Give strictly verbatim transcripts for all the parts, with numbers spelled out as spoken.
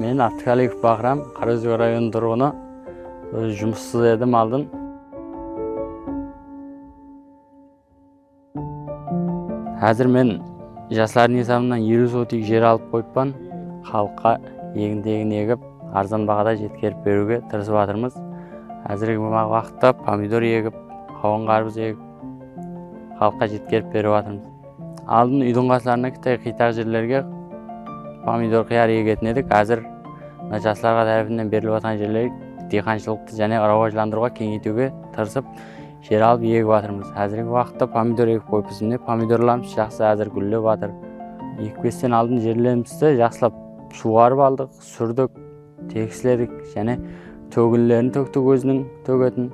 Men Abduxaliqov Bahram, Qaraózek rayonınıń turǵını. Ózi jumıssız edim aldın. Házir men jaslardıń esabınan eliw sotik jer alıp qoyıppan. Xalıqqa egin-tegin egip, arzan baǵada jetkerip beriwge tırısıp atırmız. Házirgi ma-, waqıtta pomidor egip, qawın-ǵarbız egip, xalıqqa jetkerip berip atırmız. Aldın úydiń qaslarına kitay qıytaq jerlerge pomidor, qıyar egetin edik. Házir mına jaslarǵa tárepinen berilip atırǵan jerler diyqanshılıqtı jáne rawajlandırıwǵa, keńeytiwge tırısıp, jer alıp egip atırmız. Házirgi waqıtta pomidor egip qoyıppız. Mine, pomidorlarımız jaqsı házir gúllep atır. Ekpesten aldın jerlerimizdi jaqsılap suwǵarıp aldıq, súrdik, tegisledik, jáne tóginlerin tóktik óziniń tógetin.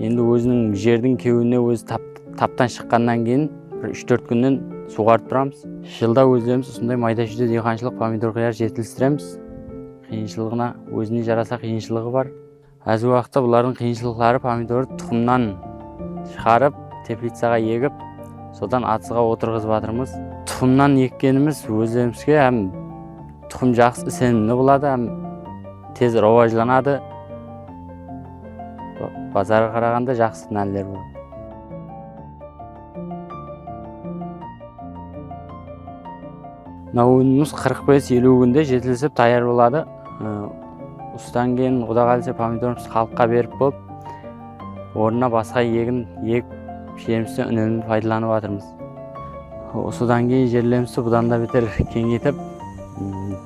Endi óziniń jerdiń kewine ózi tap-, taptan shıqqannan keyin bir úsh-tórt kúnnen suwǵarıp turamız. Jılda ózlerimiz usınday mayda-shúyde diyqanshılıq, pomidor, qıyar jetilistiremiz. Qıyınshılıǵına, ózine jarasa qıyınshılıǵı bar. Házirgi waqıtta bulardıń qıyınshılıqları pomidordı tuqımnan shıǵarıp, teplicaǵa egip, sodan atızǵa otırǵızıp atırmız. Tuqımnan ekkenimiz ózlerimizge hám tuqım jaqsı isenimli boladı hám tez rawajlanadı. Ba-, bazarǵa qaraǵanda jaqsı náller boladı. Mına ónimimiz qırq bes, eliw kúnde jetilisip tayar boladı. I, usıdan keyin, Quda qálese, pomidorımızdı xalıqqa berip bolıp, ornına basqa egin egip, jerimizden únemli paydalanıp atırmız. Usıdan keyin jerlerimizdi budan da beter keńeytip, ım,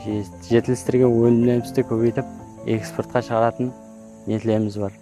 je-, jetilistirgen ónimlerimizdi kóbeytip, eksportqa shıǵaratın niyetlerimiz bar.